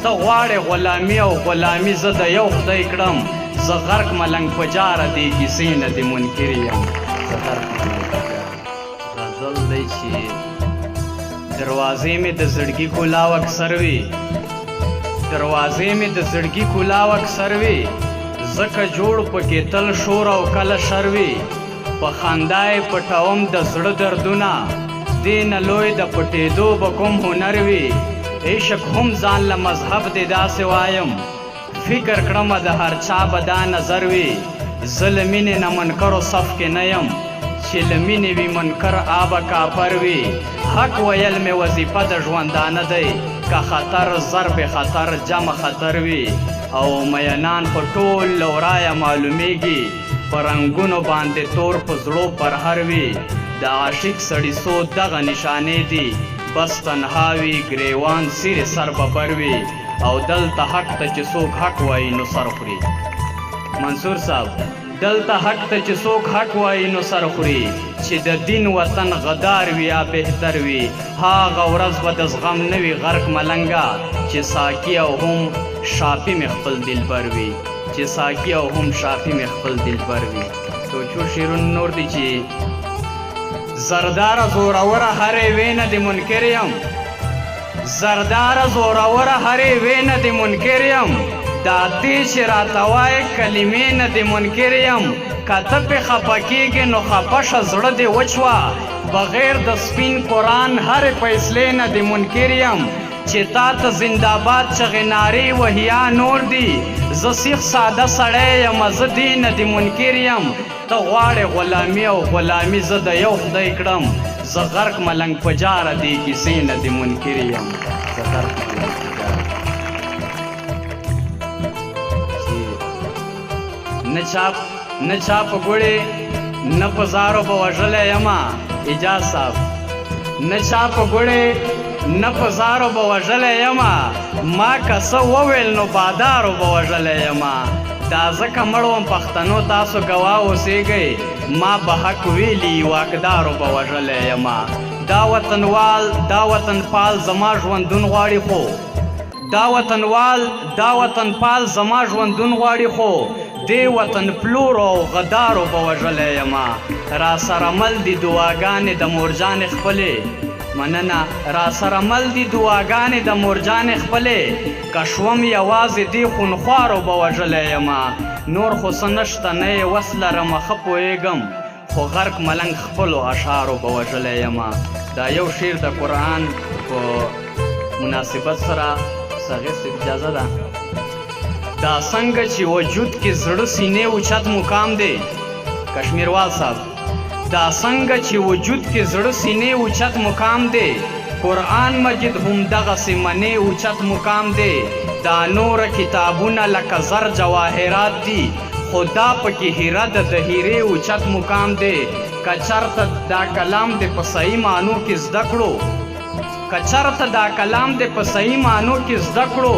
ته غواړې غلامي او غلامي زه د یو خدای کړم، زه غرق ملنګ په جاره دې کیسې نه دې منکر یم، زه غرق ملنګ په جاره. غزل دی چې دروازې مې د زړګي کولاو اکثر وي، دروازې مې د زړګي کولاو اکثر وي، ځکه جوړ پکې تل شور او کله شر وي. په خندا یې پټوم د زړه دردونه، دې نه لوی د پټېدو به کوم هنر وي. عشق هم ځان له مذهب دی داسې وایم، فکر کړمه د هر چا به دا نظر وي. زه له مینې نه منکرو صف کې نه یم، چې له مینې وي منکر آبه کاپر وي. حق ویل مې وظیفه د ژوندانه دی، که خطر ضرب خطر جمع خطر وي. او مینان خو ټول له ورایه معلومیږي، په رنګونو باندې تور په زړو پرهر وي. د عاشق سړي څو دغه نشانې دي، بس تنها وي ګریوان څیرې سر ببر وي. او دلته حق ته چې څوک حق وایي نو سر خوري. منصور صاحب، دلته حق ته چې څوک حق وایي نو سر خوري، چې د دین وطن غدار وي یا بهتر وي. هغه ورځ به د زغم نه وي غرق ملنګه، چې ساقي او هم شاپي مې خپل دلبر وي، چې ساقي او هم شاپي مې خپل دلبر وي. څو څو شعرونه نور دي چې زرداره زوروره هرې وینه دې منکر یم، زرداره زوروره هرې وینه دې منکر یم، دا تی چې راته وایې کلمې نه دې منکر یم. که ته پې خفه کېږې نو خفه شه زړه دې وچوه، بغیر د سپین قرآن هرې فیصلې نه دې منکر یم. چې تا ته زنده‌باد چغې نارې وهیا نور دي، زه سیخ ساده سړی یم، زه دې نه دې منکر یم. ته غواړې غلامي او غلامي زه د یو خدای کړم، زه غرق ملنګ په جاره دې کیسې نه دې منکر یم، زه غرق ملنګ په جاره. چې نه چا په ګوړې نه په زارو به وژلی یمه، اجاز صاحب، نه چا په ګوړې نه په زارو به وژلی یمه، ما که څه وویل نو بادارو به وژلی یمه. دا ځکه مړ وم پښتنو تاسو ګواه اوسېږئ، ما به حق ویلي واکدارو به وژلی یمه. دا وطنوال دا وطنپال زما ژوندون غواړي خو، دا وطنوال دا وطنپال زما ژوندون غواړي خو، دې وطن پلورو او غدارو به وژلی یمه. را سره مل دي دعاګانې د مورجانې خپلې، مننه، را سره مل دي دعاګانې د مورجانې خپلې، که شوم یوازې دې خونخوارو به وژلی یمه. نور خو څه نشته نه یې وس لرمه ښه پوهېږم، خو غرق ملنګ خپلو اشعارو به وژلی یمه. دا یو شعر د قرآن په مناسبت سره صغیر صاحب اجازه ده. دا څنګه چې وجود کې زړه سینې اوچت مقام دی، کشمیروال صاحب، دا څنګه چې وجود کې زړه سینې اوچت مقام دی، قرآن مجید هم دغسې منې اوچت مقام دی. دا نور کتابونه لکه زر جواهرات دي، خو دا پکې هیره ده د هیرې اوچت مقام دی. که چرته دا کلام دې په صحیح معنو کې زده کړو، که چرته دا کلام دې په صحیح معنو کې زده کړو،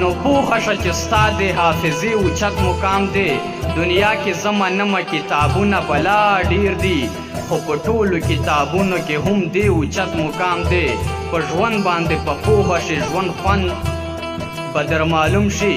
نو پوهه شه چې ستا د حافظې اوچت مقام دی. دنیا کې زه منمه کتابونه بلا ډیر دي، خو په ټولو کتابونو کې هم دی اوچت مقام دی. په ژوند باندې په پوهه شي ژوند خوند به در معلوم شي،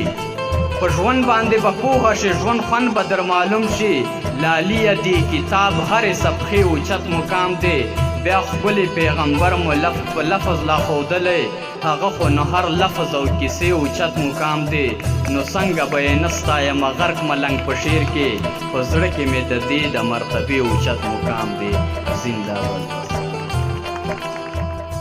په ژوند باندې به پوهه شي ژوند خوند به در معلوم شي. لالیه دی کتاب هرې صفحې اوچت مقام دی. بیا ښکلی پیغمبر مو په لفظ لا ښودلی، هغه خو نو هر لفظ او کیسې اوچت مقام دی. نو څنګه به یې نه ستایمه غرق ملنګ په شعر کې، په زړه کې مې د دې د مرتبې اوچت مقام دی. زنده باد.